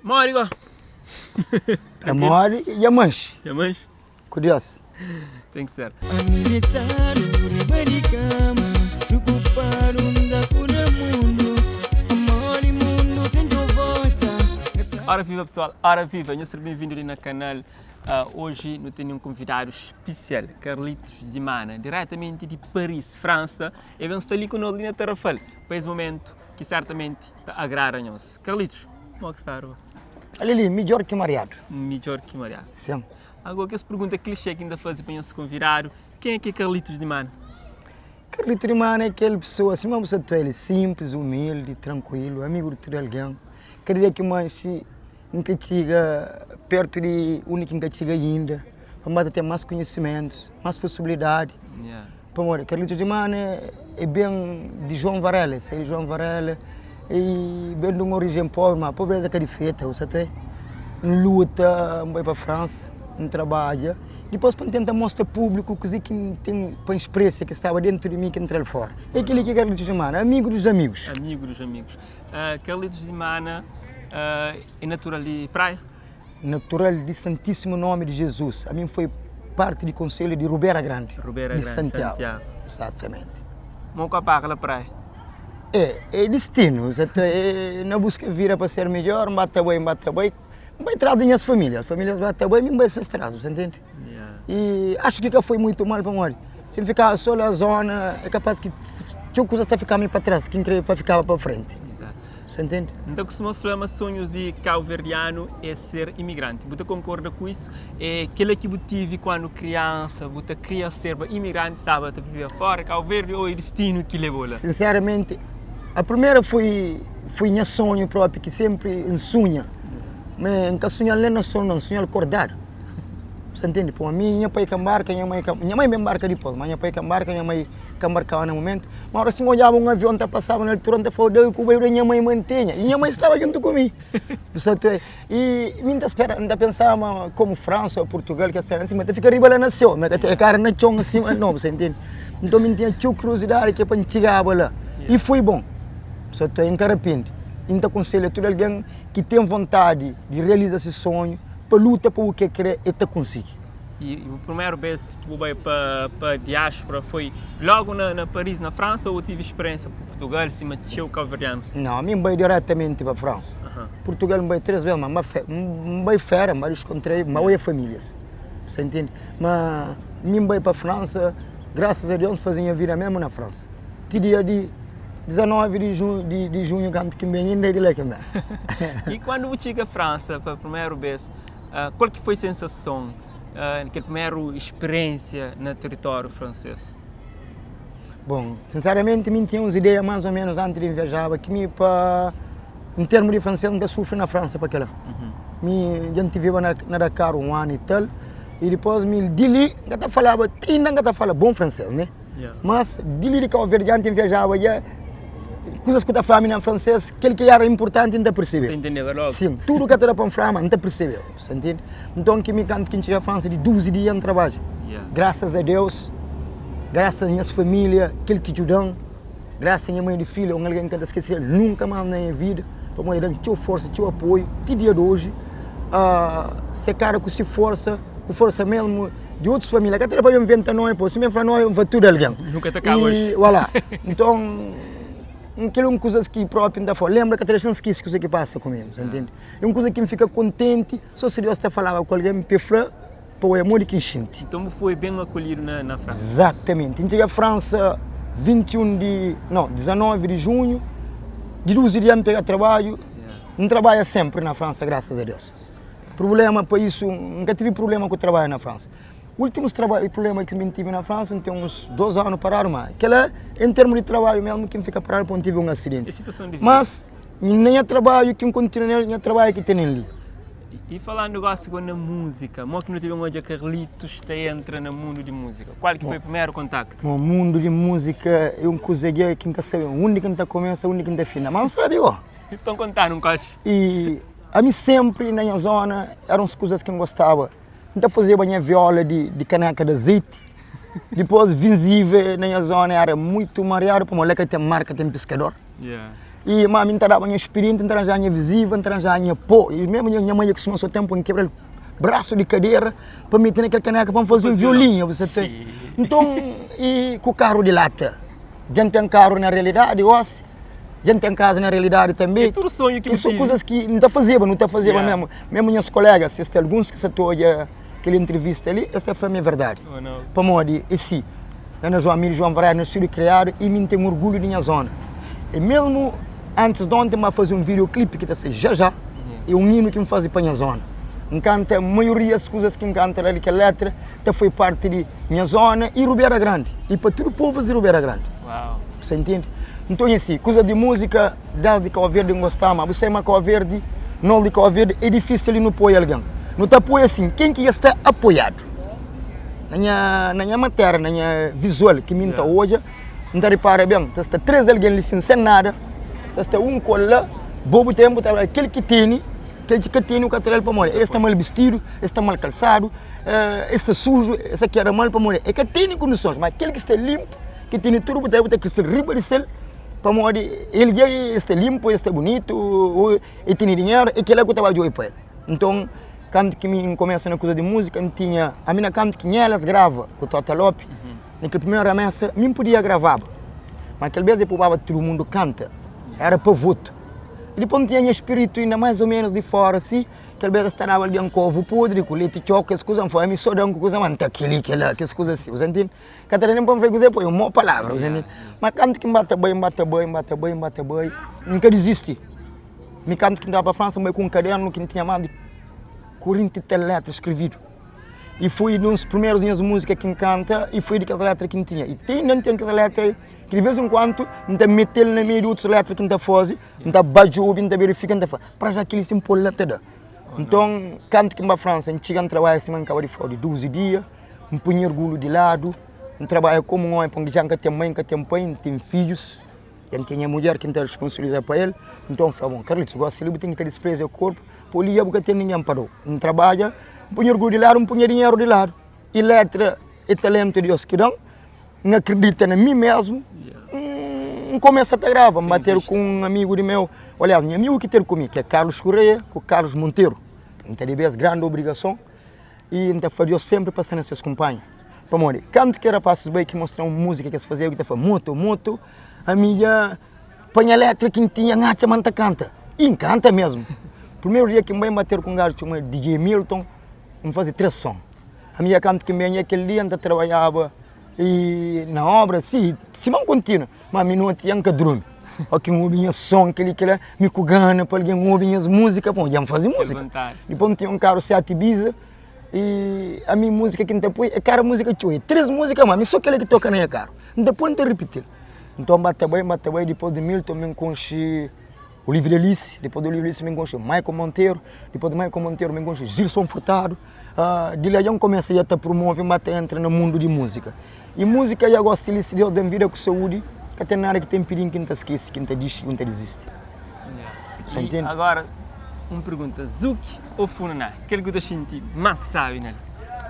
Modi go? É modi dja manxe. Dja manxe? Ku Deus. Tem que ser. Ora viva pessoal, ora viva, nhos ser bem-vindo li na canal. Uh, hoje nu tem um convidado especial, Carlitos di Mana, diretamente de Paris, França. Ele vem estar ali conosco ali na Tarrafal, para esse momento que certamente ta agrada nhos. Carlitos, mo ki sta rua? Ali li, midjor ki mariadu. Midjor ki mariadu. Sim. Agora kes pergunta clichê ki N ta faze pa nhos konvidadu, ken é ki é Carlitos di Mana? Carlitos di Mana é kel pessoa, sima bu sa ta el, simples, humilde, tranquilo, amigo di tudu algen. Kada dia ki manxi N ka txiga pertu di undi ki N ka txiga inda, pa N ba ta ten más konhisimentus, más posibilidadi. Yeah. Pamodi Carlitos di Mana é ben di João Varela, é sai di João Varela e ben di un orijen pobri, ma pobreza ka difeta, bu sa ta N luta, N bai pa Fransa, N trabadja, dipôs pa N tenta mostra públiku kuzê ki N ten pa N spresa ki staba déntu di mi ki N tra-l fóra. É kel-li ki é Carlitos di Mana, amigu dos amigus. Amigu dos amigus. Carlitos di Mana é natural di Praia? Natural di Santíssimo Nome di Jesus. Ami foi parte di conselho di Rubera Grande. Rubera di Grande, Santiago. Santiago. Exatamente. Mo ka paga la praia? É, é destino. Zato é na busca vida pa ser melhor, n ba ta bai, n ba ta bai. N bai tras di nhas famílias. Famílias ba ta bai, mi n bai ses tras, você entende? Yeah. E acho que ka foi muito mal pamodi se n ficava só la zona, é capaz ki txeu kuzas ta ficaba mi pa tras, ki n kre pa ficaba pa frente. Exato. Você entende? N ta kustuma fla ma sonhus di kauverdianu é ser imigranti. Bu ta konkorda ku isu? É kela ki bu tivi kuandu kriansa, bu ta kria serba imigranti, staba ta viveba fora di Kau Verdi ô é distinu ki lebou la? Sinseramenti, a primeira foi foi nha sonhu propi ki sempri N sunha. Ma N ka sunhal nen na sonu, N sunhal kordadu. Você entende? Pô, mi nha pai ka mbarka, nha mãe ka, nha mãe ben mbarka dipôs, ma nha pai ka mbarka, nha mãe ka mbarkaba na momentu. Ma ora si N odjaba un avion ta pasaba na altura, N ta falaba, Deus ku bai da nha mãe mantenha. I nha mãe staba djuntu ku mi. Bu sa ta, i mi N ta spera, N ta pensaba ma komu Fransa ô Purtugal kes tera ma ta fika riba la na séu, ma ka ta, e ka era na txon asin, no, bu sa intende? Nton mi N tinha txeu kuriosidadi ke pa N txigaba la. I foi bon. Bu sa ta, N ka rapende. I N ta konselha tudu algen ki ten vontadi di realiza se sonhu pa luta pa u ke kre, e ta konsigi. I bu primeru bes ki bu bai pa pa diaspora foi logu na na Paris na Fransa ou tive speriensia pa Portugal sima txeu kauverdianus? Nau, ami N bai diretamenti pa Fransa. Portugal N bai 3 bes ma N bai fera, N bai diskontrei, N bai oia familias, sa intende? Ma mi N bai pa Fransa, grasas a Deus N faze nha vida mesmu na Fransa. Ti dia di 19 di junhu di junhu kantu ki N ben inda é di la ki N ben. I kuandu bu txiga Fransa pa primeru bes, Kal ki foi sensason, kel primeru spiriénsia na tiritóriu fransês? Bon, sinseramenti mi N tinha uns ideia más ô ménus antis di N viajaba ki mi pa, N termu di fransês N ka sufri na Fransa pa kila. Mi dja N ti viba na na Dakar un anu i tal, i dipôs mi di li N ka ta falaba, ti inda N ka ta fala bon fransês ne. Mas di li di Cabo Verde anti N viajaba dja, kuzas ku ta fla mi na fransês, kel ki era inpurtanti N ta persebe. Ta intendeba logu? Sin, tudu ka ta da pa N fla ma N ta persebe, sa ntende? Nton ki mi kantu ki N txiga Fransa di 12 dia N trabadja. Grasas a Deus, grasas a nhas familia, kel ki djuda-m, grasas a nha mãe di filha, un algen ki N ka ta skese del nunka mas na nha vida, pamodi el da-m txeu forsa, txeu apoiu, ti dia di oji, se kara ku si forsa, ku forsa mesmu di otus familia ka ta da pa inventa nomi po si mi fla nomi nfa tudu algen Nu ka ta kaba oji. i voilà nton kel un kuzas ki propi nta fla lembra ka ta dexa-m skisi kuza ki pasa ku mi sa ntende é un kuza ki N fika kontenti so si Deus ta falaba ku algen pa e fla pa oia modi ki N xinti. Nton bu foi ben akolhidu na na Fransa? Izatamenti N txiga Fransa 21 di no 19 di junhu di 12 dia N pega trabadju N trabadja senpri na Fransa grasas a Deus. Problema pa isu, N ka tive problema ku trabadju na Fransa. Ultimus trabadju, problema ki N tive na Fransa, N ten uns 2 anu paradu, ma kila en termu di trabadju mesmu ki N fika paradu pabia N tive un asidenti. É situason di vida. Mas na nha trabadju ki N kontinua nel, nha trabadju ki tenen li. I falandu gosi go na musika, mo ki nu ta ben odja Carlitos ta entra na mundu di musika? Kual ki foi primeru kontaktu? Bom, mundu di musika é un kuza ki N ka sabe undi ki N ta kumesa, undi ki N ta finda, ma N sabe go. Nton kontanu un koxi. I ami senpri na nha zona era uns kuzas ki N gostaba. N ta fazeba nha viola di di kaneka di azeiti. Dipôs vinzive na nha zona era muitu mariadu pamodi la ka ten mar, ka ten piskador. E ma mi N ta daba nha expedienti, N ta ranjaba nha viziva, N ta ranjaba nha pó. E mesmu nha mãe kusuma so ten pa N kebra-l brasu di kadera pa mete na kel kaneka pa N faze un violinha, bu sa ta. Nton, e ku karu di lata. Dja N ten karu na realidadi gosi, dja N ten kaza na realidadi tanbe. É tudu sonhu ki bu E so tive. kuzas ki N ta fazeba, nu ta fazeba Yeah. mesmu. Mesmu nhas kolegas, si es ten alguns ki sa ta odja kel entrevista li, es ta fla ma é verdadi. Oh, não. Pamodi é si, la na João, mi di João Varela, nasidu i kriadu i mi N ten orgulhu di nha zona. E mesmu antis di onti N ba faze un videoclip ki ta sai já já, é un inu ki N faze pa nha zona. N kanta maioria es kuzas ki N kanta la di kel letra ta foi parti di nha zona i Rubera Grandi i pa tudu povus di Rubera Grandi. Uau. Bu sa intende? Nton é si, kuza di múzika desdi Kau Verdi N gostaba, ma bu sai ma Kau Verdi, nos di Kau Verdi é difísil di nu apoia algen. Nu ta apoia sin ken ki dja sta apoiadu. Na nha, na nha matéria, na nha vizual ki mi N ta odja, N ta ripara ben, ta sta 3 algen li sin sen nada, ta sta un ku el la, bo bu ten, bu ta fla kel ki tene, kel ki ka tene bu ka ta da-l pamodi el sta mal bistidu, el sta mal kalsadu, el sta suju, el sta kera mal pamodi el ka tene kondisons, ma kel ki sta linpu, ki tene tudu bu ta bu ta kirse-l riba di sel pamodi el dja el sta linpu, el sta bunitu, el tene dinheru, é kila ku ta ba djobe pa el. Nton, kantu ki mi N kumesa na kuza di múzika, N tinha, ami na kantu ki Nhelas grava ku Tota Lopi, na kel primeru ramesa, mi N podia gravaba, ma kel bes e pobaba tudu mundu kanta, era pa votu. I dipôs N tinha nha spiritu inda mais o menus di fora si, kel bes es ta daba algen ku ovu podri, ku leti txoku, kes kuza, N fla, ami so da-m ku kuza, ma N ta kili, kila, kes kuza si, bu sa ntende? Ka ta da nen pa N fla kuzê, poi un mau palavra, bu sa ntende? Ma kantu ki N ba ta bai, N ba ta bai, N ba ta bai, N ba ta bai, N ka dizisti. Mi kantu ki N staba pa Fransa, N bai ku un kadernu ki N tinha más di 40 i tal letra skrevidu. I foi di uns primerus nhas múzika ki N kanta i foi di kes letra ki N tinha. I ti inda N ten kes letra ki di vez en kuantu N ta mete-l na meiu di otus letra ki N ta faze, N ta ba djobe, N ta verifika, N ta fla, pra já kel-li si N pô-l la ta da. Nton, kantu ki N ba Fransa, N txiga N trabadja sima N kaba di fla-u di 12 dia, N poi nha orgulhu di ladu, N trabadja komu un ómi, pamodi dja N ka ten mai, N ka ten pai, N ten fidjus. N ten nha mudjer ki N ta responsabiliza pa el, nton N fla, bon, Carlitos, gosi li bu ten ki ta dispreza korpu, pa li dja bu ka ten ningen pa da-u. N trabadja, N pui nha orgulhu di ladu, N pui nha dinheru di ladu. I letra é talentu di Deus ki da-m, N akredita na mi mesmu, N kumesa ta grava. N batedu ku un amigu di meu, aliás, nha amigu ki ter ku mi, ki é Carlos Correia ku Carlos Monteiro. N ta debe-s grandi obrigason. I N ta fla Deus sénpri pa sta na ses kunpanha. Pamodi, kantu ki rapasis bai ki mostra-m un múzika ki es fazeba ki ta fla, Moto, moto, ami dja panha létra ki N tinha, N atxa ma N ta kanta. I N kanta mésmu. Primeru dia ki N bai, N batedu ku un gaju txoma DJ Milton, N faze 3 son. Ami dja kantu ki N ben, kel dia N ta trabadjaba i na óbra, si, sima N kontinua. Ma mi noti N ka durmi. Ó ki N obi nha son, kel-li, kel-la, mi ku gana pa algen obi nhas múzika, pô, dja N faze múzika. Dipôs N tinha un karu 7 Ibiza i ami múzika ki N ta poi é kada múzika txeu, é 3 múzika ma mi so kel-la ki toka na nha karu. N ta poi N ta ripiti-l. Nton N ba ta bai, N ba ta bai, dipôs di Milton mi N konxe Olivia Delice, dipôs di Olivia Delice mi N konxe Maicon Monteiro, dipôs di Maicon Monteiro mi N konxe Gilson Furtado. Di la dja N kumesa dja ta promove, N ba ta entra na mundu di múzika. I múzika dja gosi li, si Deus da-m vida ku saúdi, ka ten nada ki ta inpidi-m ki N ta skese, ki N ta dixi, ki N ta dizisti. Sa intende? Agora, un pergunta, Zouk ou Funaná, kel ki bu ta xinti más sábi nel?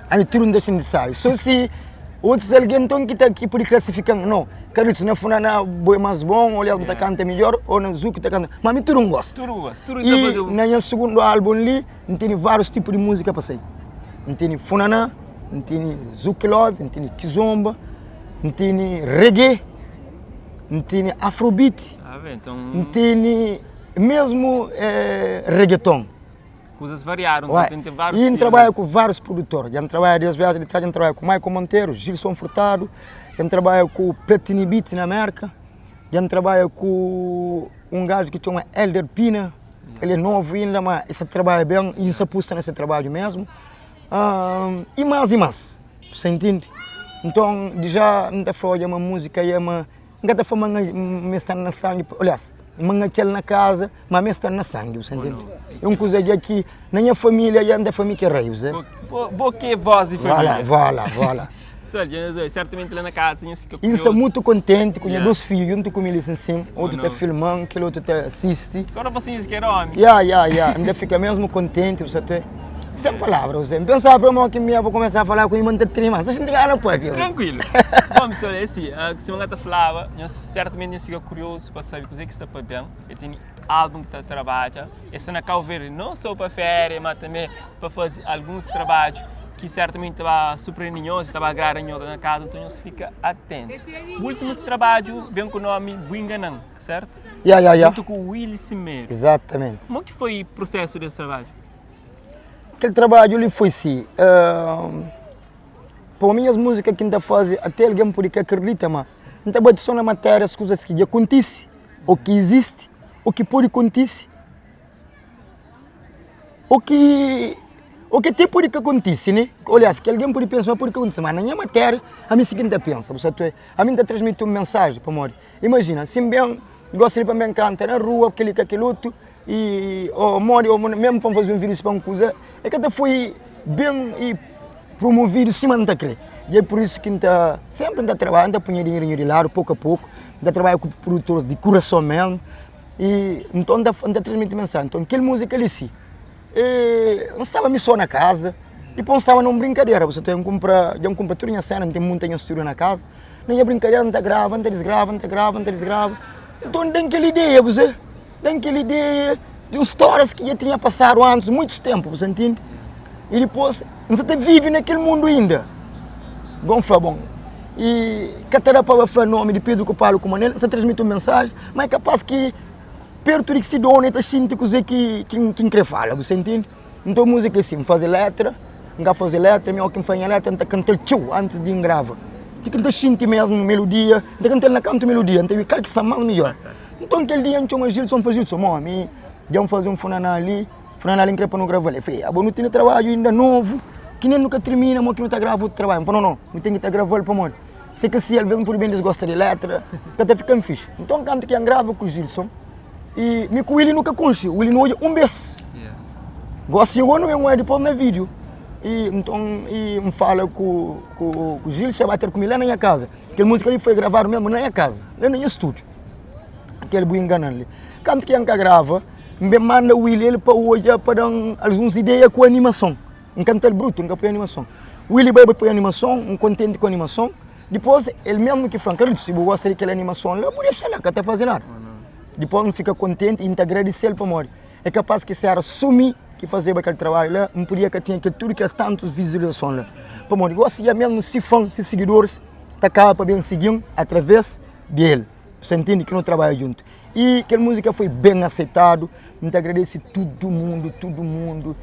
Ami tudu N ta xinti sábi, so si otus algen nton ki ta ki pudi klasifika-m, no, Carlitos, na Funaná bo é más bon, ou aliás bu ta kanta midjor, ou na Zouk ta kanta, ma ami tudu N gosta. Tudu bu gosta, tudu ta faze bu. I na nha sugundu álbum li, N tene várius tipu di múzika pa sai. N tene funaná, N tene zouk love, N tene kizomba, N tene reggae, N tene afrobeat, N tene mesmu reggaeton. Kuzas variadu, nton ten ten várius I N trabadja ku várius produtor. Dja N trabadja des viajen di trás, dja N trabadja ku Maicon Monteiro, Gilson Furtado, dja N trabadja ku Platini Beat na Merka, dja N trabadja ku un gaju ki txoma Elder Pina. El é novu inda, ma el sta trabadja ben i N sta pusta na se trabadju mesmu. I más i más, sa intende? Nton, dja N ta fla, odja ma múzika é ma, N ka ta fla ma N sta na sangi, aliás, ma N atxa-l na kaza, ma mi sta na sangi, bu sa intende? É un kuza dja ki na nha família dja N ta fla mi ki é rei, bu sa? Bo ki é vós di família. Voilà, voilà, voilà. Certamente lá na casa nhos fika curioso. E sta muito contente ku nha dos fidju junto ku mi li sin, outro ta filman, kel outro ta assisti. Só rapacinhos ki era homi. Ya, ya, ya, N ta fika mesmo contente, bu sa te. Sem palavra, José. Pensava para mim que me vou começar a falar com o irmão de mas a gente ganha pode. Tranquilo. Bom, pessoal, é assim, se uma gata falava, nós certamente nós fica curioso para saber o que é que está para bem. Eu tenho álbum que está a trabalhar. Está na Cabo Verde não só para férias, mas também para fazer alguns trabalhos que certamente vai surpreender nós, vai agradar nós na casa, então nós fica atento. O último trabalho vem com o nome Buinganan, certo? Yeah, yeah, yeah. Junto com o Willy Cimeiro. Exatamente. Como que foi o processo desse trabalho? Aquele trabalho ali foi sim. Para mim, as músicas que ainda fazem, até alguém pode que acredita, mas não está bate só na matéria, as coisas que já acontecem, ou que existe, ou que pode acontecer, ou que o que até pode que acontece, né? Aliás, que alguém pode pensar, mas pode que acontecer, mas na minha matéria, a mim seguinte pensa, você tu é, a mim está transmite uma mensagem para morrer. Imagina, se bem, gosta de para bem canta na rua, aquele que aquele outro, e ou morre, ou mesmo para fazer um vídeo para uma coisa, é que até foi bem e promovido cima não crer. E é por isso que está sempre está trabalhando, está punhando dinheiro de lado, pouco a pouco, está trabalhando com produtores de coração mesmo, e então está está transmite mensagem. Então, aquela música ali sim, e, não estava me só na casa, depois estava numa brincadeira, você tem que comprar, já compra tudo em cena, não tem muita estúdio na casa, nem a brincadeira não está grava, não está desgrava, não está grava, não está desgrava. Então tem aquela ideia, você, tem aquela ideia de umas histórias que já tinha passado antes, muito tempo, você entende? E depois, você até vive naquele mundo ainda. Bom, foi bom. E catará para falar nome de Pedro Copalo como ele, você transmite uma mensagem, mas é capaz que perto de que se dona está sentindo coisa que que que quer fala, você entende? Então música é assim, fazer letra, não fazer letra, melhor quem faz a letra, então canta tchau antes de grava. Que canta sente mesmo melodia, então canta na canto melodia, então eu que sama melhor. Então aquele dia a chama Gilson, faz Gilson, mami, já fazer um funaná ali, funaná ali para não gravar. Ele falou, ah, bom, não tem trabalho ainda novo, que nem nunca termina, mas que não está gravando outro trabalho. Eu falei, não, não, não tem que estar gravando para morrer. Sei que se às vezes por bem desgosta de letra, que até ficando fixe. Então canto que grava com o Gilson, e me com o Willy nunca conhece, o Willy não olha um vez. Yeah. Gosto chegou no meu é depois no vídeo. E então e me fala com, com, com o Gilson, vai ter comigo lá na minha casa. Aquele música ali foi gravado mesmo na minha casa, lá no meu estúdio. Aquele boi enganando ali. Canto que a grava, me manda o Willy ele para hoje para dar algumas ideias com a animação. Um cantor bruto, um põe animação. O Willy vai põe animação, um contente com a animação. Depois, ele mesmo que fala, Carlos, se você gosta daquela animação lá, vou deixar lá, que até fazer nada. Depois não fica contente e te agradecer para morrer. É capaz que se era sumir que fazia aquele trabalho lá, não podia que tinha que tudo que as tantas visualizações lá. Para morrer, gosta de mesmo se fã, se seguidores, tá cá para bem seguir através dele. Você entende que não trabalha junto. E aquela música foi bem aceitado. Muito agradeço todo mundo,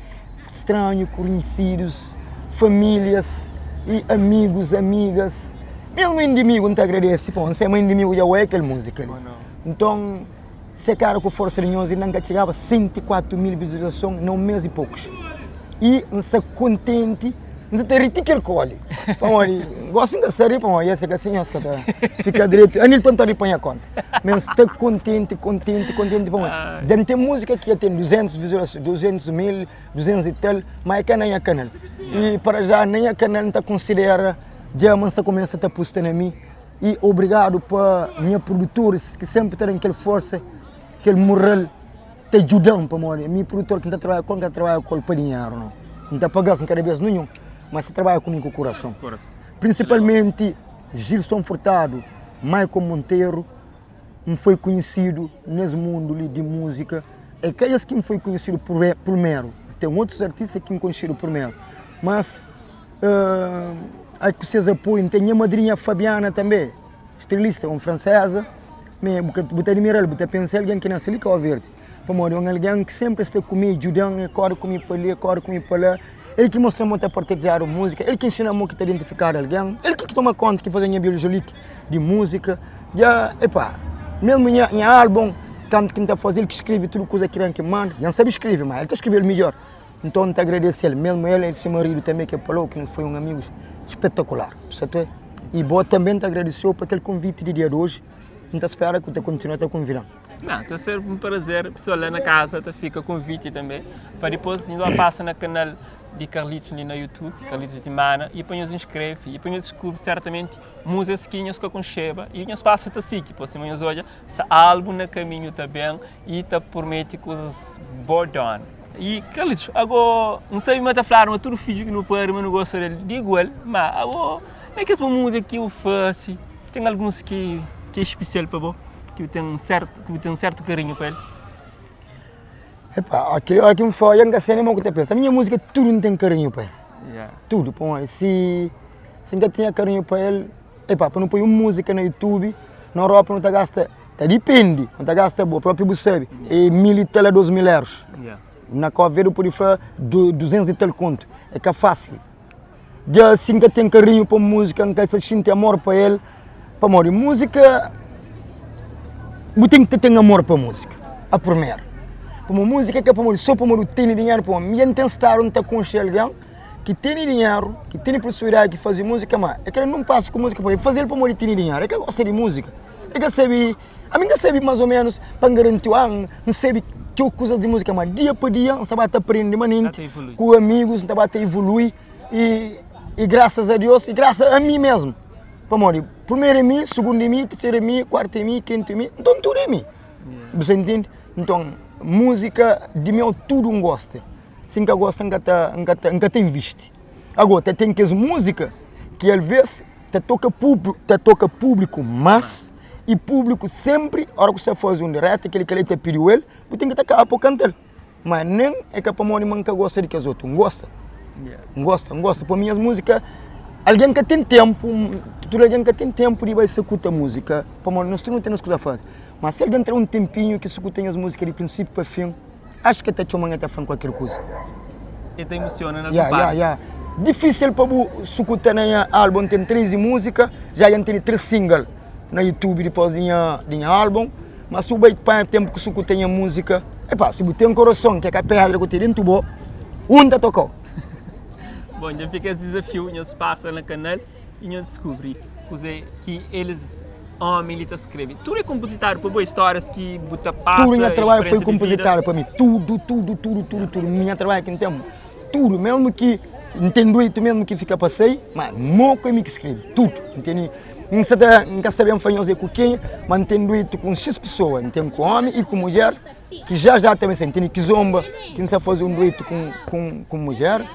estranho, conhecidos, famílias e amigos, amigas. Mesmo inimigo não te agradece, pô, não sei, mas inimigo já é aquela música ali. Então, se cara com força de nós, ainda chegava a 104 mil visualizações num mês e poucos. E não se contente, não se tem aquele cole. Pô, gosto de série, pô, e esse assim, esse fica direito. Anilton tá de a conta. Mas está contente, contente, contente, pô. Dentro tem música que tem 200 visualizações, 200 mil, 200 e tal, mas é que nem a canal. E para já nem a canal não tá considera, já mas começa a tá postando a mim. E obrigado para minha produtores que sempre têm aquela força, aquele moral, te ajudam para morrer. Meu produtor que não trabalha com, não trabalha com para dinheiro, não. Não está pagando cada vez nenhum, mas trabalha comigo com o coração. Coração. Principalmente Gilson Furtado, Michael Monteiro, me foi conhecido nesse mundo ali de música. É que esse que me foi conhecido primeiro. Tem outros artistas que me conheceram primeiro. Mas acho que vocês apoiam. Tem minha madrinha Fabiana também, estilista, uma francesa. Me, botei admirar, botei pensar alguém que nasce ali Cabo Verde. Para morrer, um alguém que sempre está comigo, ajudando, corre comigo para ali, corre comigo para lá. Ele que mostra muito a partilhar a música, ele que ensina muito a identificar alguém, ele que toma conta que faz a minha biologia de música. Já, epá, mesmo minha, minha álbum, tanto que está fazendo, ele que escreve tudo coisa que ele que manda, já não sabe escrever, mas ele está escrevendo melhor. Então, te agradeço ele, mesmo ele, ele seu marido também que falou que foi um amigo espetacular, certo? E boa também te agradeceu por aquele convite de dia de hoje. Não te espera que te continue a te convidar. Não, está sempre um prazer. Pessoal lá na casa, tá fica convite também. Para depois, a passa no canal de Carlitos ali no YouTube, Carlitos de Mana, e depois nos inscreve, e depois nos descobre certamente músicas que nós concheba e nós passa a seguir, pois se nós olha, se álbum no caminho também e te promete coisas boas. I Carlitos, ago N sabe ma ta fladu ma tudu fidju ki nu pari ma nu gosta del di igual, ma abo na kes múzika ki bu fase ten alguns ki ki é spesial pa bo, ki bu ten sertu ki bu ten sertu karinhu pa el? Epa, kel ora ki N fla, N ka sai nen mo ku ta pensa, minha múzika tudu N ten karinhu pa el, tudu, pamodi si si N ka tinha karinhu pa el, epa, pa nu poi un múzika na youtube, na Europa nu ta gasta Ta dipende, nu ta gasta bo propi bu sabe, é mil e tal a 2000 euros. Na Cabo Verde bu pode fla 200 e tal conto, é ka fácil. Dja si N ka ten karinhu pa múzika, N ka ta xinti amor pa el, pamodi múzika bu ten ki ta ten amor pa múzika, a primeru. Pamodi múzika é ka pamodi sô pamodi bu tene dinheru, pamodi mi dja N ten stadu N ta konxe algen ki tene dinheru, ki tene possibilidadi di faze múzika, ma el kre nun pasu ku múzika, pamodi el faze-l pamodi el tene dinheru, el ka gosta di múzika. E ka sabe, ami N ka sabe más o ménus pa N garanti-u, ah, N sabe txeu kuzas di múzika, má dia pa dia N sta ba ta prende manenti ku amigus, N ta ba ta ivolui i i grasas a Deus i grasas a mi mésmu, pamodi primeru é mi, sugundu é mi, terseru é mi, kuartu é mi, kintu é mi, nton tudu é mi, bu sta intende? Nton múzika di meu tudu N gosta, si N ka gosta N ka ta N ka ta N ka ta invisti. Agora ta ten kes múzika ki alvês ta toka públiku, ta toka públiku más e públiku sempri ora ku sta faze un direta kel kel ta pidiu el bu ten ki ta kaba pa kantal ma nen é ka pamodi ma N ka gosta di kes otu N gosta N gosta N gosta pa mi es múzika algen ka ten tempu tudu algen ka ten tempu di bai sukuta múzika pamodi nos tudu nu ten nos kuza faze ma si algen tra un tempinhu ki sukuta nhas múzika di prinsipiu pa fin Acho que ta txoma nha ta flan kualker kuza. E ta emociona na ya, ya, ya. Difícil pa bu sukuta na nha álbum tem 13 música, já já tem 3 single na YouTube depois de nha, de nha álbum, mas se bu bai panha tempo que sukuta nha música, epá, se bu tem coração que é ka pedra que tem dentro bo, um ta tocou. Bom, dja fica esse desafio, nhos passa na canal e nhos descobri kuze ki eles Omi li ta skrebe. Tudu é konpozitadu pa bo, histórias ki bu ta pasa, Tudu nha trabadju foi konpozitadu pa mi, tudu, tudu, tudu, tudu, tudu, nha trabadju ki N ten, tudu, mesmu ki N ten duetu mesmu ki fika pa sai, ma moku é mi ki skrebe, tudu, N tene, N sa ta, N ka sta ben fla nhos é ku kenha, ma N ten duetu ku un xis pesoa, N ten ku omi i ku mudjer, ki já já ta ben sai, N tene kizomba ki N sta faze un duetu ku, ku mudjer.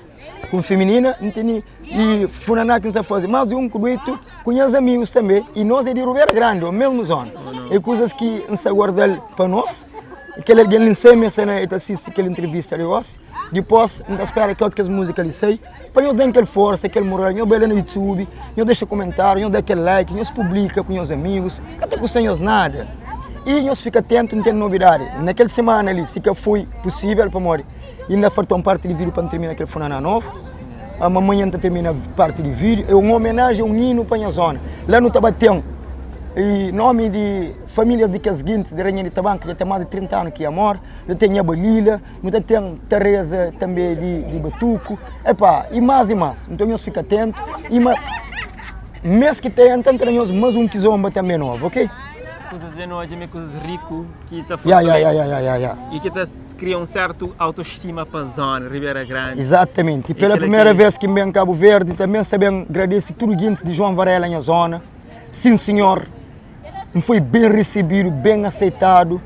Ku feminina N tene e funaná ki N sa faze más di un ku duetu ku nhas amigus tanbe e nos é di Rubera Grandi o mesmu zona é kuzas ki N sa guardal pa nos kel algen li N sai ma el ta sisti kel intrivista li gosi dipos N ta spera ki otu kes múzika li sai pa nhos dan kel forsa kel moral nhos bai la na youtube nhos dexa komentáriu nhos da kel like nhos publika ku nhos amigus ka ta kusta nhos nada e nhos fika atentu N ten nobidadi na kel semana li si ka foi pusível pamodi Inda falta un parti di vídeo pa N termina kel funaná novu. Ma manhan N ta termina parti di vídeo. É un omenajen, un hinu pa nha zona. La nu ta baten e nomi di famílias di kes gintis di Rainha di Tabanka dja ten más di 30 anu ki ya mori. Nu ten nha Balila, nu ta ten Tereza tanbe di di Batuku. Epa, e más e más. Nton nhos fika atentu. E ma mês ki ta entra N ta da nhos más un kizomba tanbe novu, ok? Kuzas dja nu odja ma é kuzas riku ki ta Ya, ya, ya, ya, ya, ya. E ki ta kria un sertu autostima pa zona Ribera Grandi. Exatamente. E pela primeira vez ki N ben Cabo Verde, também sta ben gradesi tudu jintis di João Varela nha zona. Sim senhor, N foi ben recebido, ben aceitado.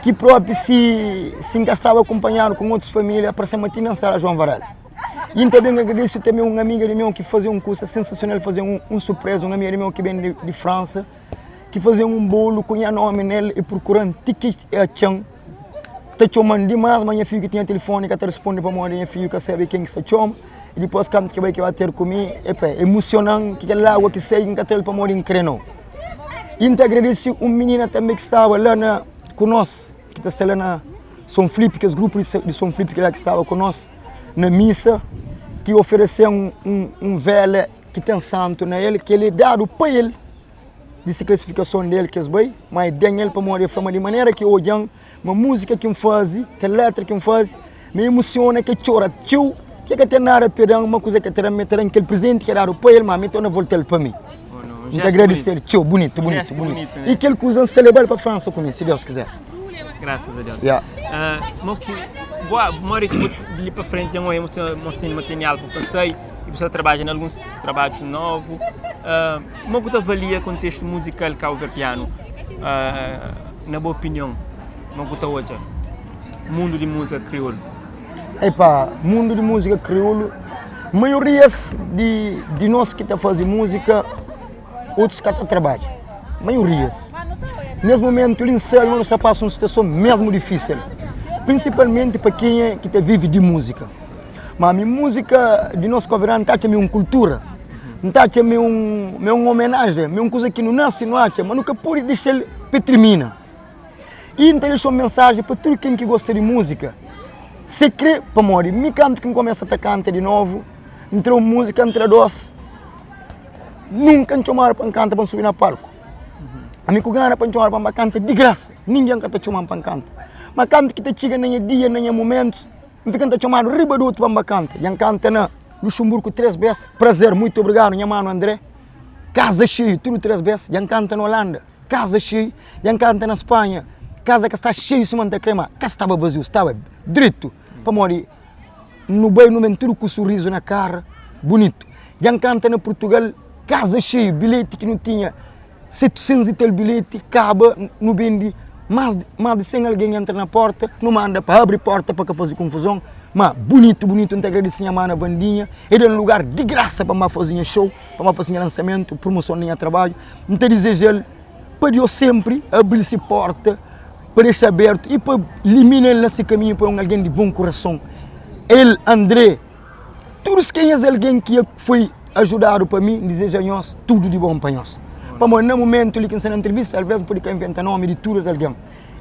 Ki propi si si N ka staba acompanhado com otus família, parse ma ti nem staba João Varela. E N ta ben agradesi também un amiga di meu ki faze un kusa sensacional, faze un, un surpresa, un amiga di meu ki ben di, di França. ki faze-m un bolu ku nha nomi nel e prokura-m ti ki e atxa-m ta txoma-m dimas ma nha fidju ki tinha tilifoni ka ta risponde pamodi nha fidju ka sabe ken ki sta txoma i dipos kantu ki bai ki ba ter ku mi e pa emosiona-m ki kel lagua ki sai N ka tra-l pamodi N kre no i N ta agradese un minina tanbe ki staba la na ku nos ki ta sta la na Son Flipi kes grupu di Son Flipi ki la ki staba ku nos na misa ki oferese-m un vela ki ten santu na el ki el é dadu pa el di se klasifikason del ki es bai ma é den el pamodi el fla ma di manera ki odjan ma múzika ki N faze kel letra ki N faze me emosiona ke txora txeu ke ka ten nada pe dan ma kuza ke ta dan me ta dan kel prezenti ke dadu pa el ma mi torna volta-l pa mi N ta agradese-l txeu bunitu bunitu bunitu i kel kuza N sta leba-l pa Fransa ku mi si Deus kizer. Graças a Deus. Yeah. Mo ki boa, modi ki bu li pa frenti dja N oia mo sta ma tene algu pa sai i bu sta trabadja na alguns trabadjus novu. Mo ku ta avalia kontestu muzikal kauverdianu na bu opinion? Mo ku ta odja mundu di múzika kriolu? Epa, mundu di múzika kriolu, maiorias di di nos ki ta faze múzika, otus ka ta trabadja, maiorias. Nes momentu li N sabe ma nu sta pasa un situason mesmu difísil, prinsipalmenti pa kenha ki ta vive di múzika. Ma ami múzika di nos kabuverdianu N ta atxa ma é un kultura, N ta atxa ma é un ma é un omenajen, ma é un kuza ki nu nase nu atxa ma nu ka pode dexa-l pa tirmina. I N ta dexa un mensajen pa tudu ken ki gosta di múzika, se kre, pamodi mi kantu ki N kumesa ta kanta di novu, N tra un múzika, N tra dos, nunka N txomadu pa N kanta pa N subi na palku. Ami ku gana pa N txomadu pa N ba kanta di grasa, ningen ka ta txoma-m pa N kanta. Ma kantu ki ta txiga na nha dia, na nha mumentus, N fika N ta txomadu riba di otu pa N ba kanta. Dja N kanta na Luxemburgu 3 bes, prazer, muitu obrigadu nha manu André, kaza xeiu tudu 3 bes. Dja N kanta na Holanda. Kaza xeiu, dja N kanta na Spanha, kaza ka sta xeiu sima N ta kre, ma ka staba vaziu, staba dritu, pamodi nu bai nu ben tudu ku surizu na kara, bunitu. Dja N kanta na Purtugal, kaza xeiu, bilheti ki nu tinha 700 i tal bilheti, kaba, nu bende más más di 100 algen entra na porta, nu manda pa abri porta pa ka faze konfuzon, ma bunitu, bunitu, N ta agradese nha mana Vandinha, e da-m lugar di grasa pa N ba faze nha show. Pa N ba fase nha lansamentu, promoson di nha trabadju, N ta dizeja-l pa Deus senpri abri-l se porta, pa dexa abertu i pa limina-l na se kaminhu pa é un algen di bon kurason. El, André, tudu kenha es algen ki foi ajudadu pa mi, N dizeja nhos tudu di bon pa nhos. Pamodi na mumentu li ki N sta na ntrivista, alvês N pode ka inventa nomi di tudu es algen.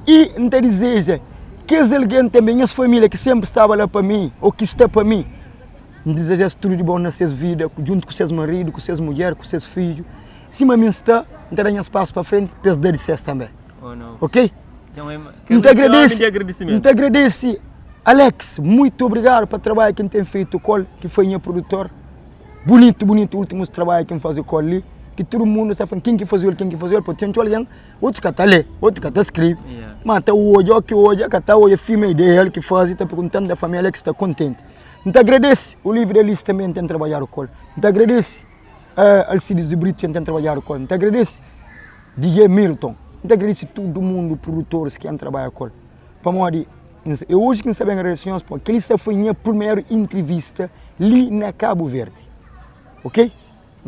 I N ta dizeja kes algen tanbe, nhas família ki senpri staba la pa mi ô ki sta pa mi, N dizeja-s tudu di bon na ses vida, djuntu ku ses maridu, ku ses mudjer, ku ses fidju. Sima mi N sta, N ta da nhas pasu pa frenti pa es da di ses tanbê. Ok? N ta agradese, N ta agradese Alex, muitu obrigadu pa trabadju ki N ten feitu ku el, ki foi nha produtor. Bunitu, bunitu últimus trabadju ki N faze ku el li, ki tudu mundu sta fla ken ki faze-l, ken ki faze-l, pabia ten txeu algen, otus ka ta lé, otus ka ta skrebe, ma ta odja, o ki odja ka ta odja firma ideia el ki faze, ta pergunta-m, ta fla-m Alex sta kontenti. N ta agradese Olívio Alice tanbe N ten trabadjadu ku el. N ta agradese Alcides de Brito N ten trabadjadu ku el. N ta agradese DJ Milton. N ta agradese tudu mundu produtoris ki N trabadja ku el. Pamodi é oji ki N sta ben agradese nhos pamodi kel-li sta foi nha primeru intrivista li na Kabu Verdi. Ok?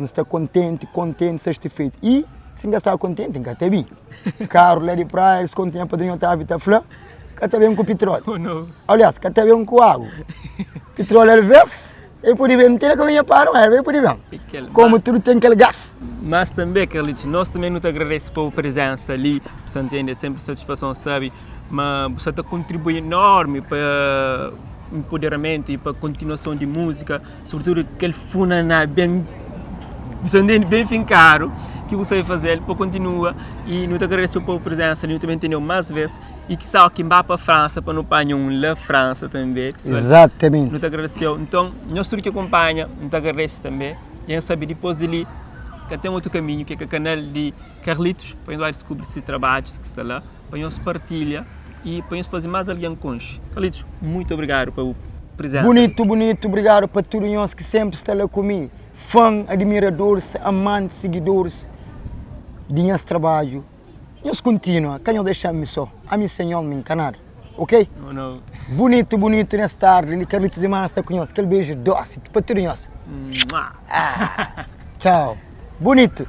N sta kontenti, kontenti, satisfeitu. I si N ka staba kontenti, N ka ta bin. Karu la di praia, es konta nha padrinhu Otaviu ta fla, ka ta ben ku pitróliu. Oh, no. Aliás, ka ta ben ku agu. Pitróliu alvês, el pode ben, N tene ka ben para, mas el pode ben. Komu tudu ten kel gas. Mas tanbe, Carlitos, nos tanbe nu ta agradese pa bu prezensa li, bu sa ntende, é senpri satisfason sabe ma bu sa ta kontribui enormi pa enpoderamentu i pa kontinuason di múzika. Sobretudo kel funaná ben ben finkadu ki bu sabe fazel pa kontinua y nu ta agradese-u pa bu prezensa li nu ta ben tene-u mas ves y kisau ki N ba pa Fransa pa nu panha un la Fransa tanbe Exatamente. Nu ta agradese-u nton nhos tudu ki kunpanha nu ta agradese tanbe y nhos sabe dipos di li ka ten otu kaminhu ki ka kanal di Carlitos pa nhos bai diskubri si trabadjus ki sta la pa nhos partilha y pa nhos faze mas algen konxe Carlitos muitu obrigadu pa bu prezensa. Bunitu bunitu obrigadu pa tudu nhos ki senpri sta la ku mi fan admiradoris amantis sigidoris di nhas trabadju nhos kontinua ka nhos dexa mi so ami sen nhos mi nka nada ok bunitu bunitu nes tardi li Carlitos di Mana sta ku nhos kel beju dosi pa tudu nhos txau bunitu.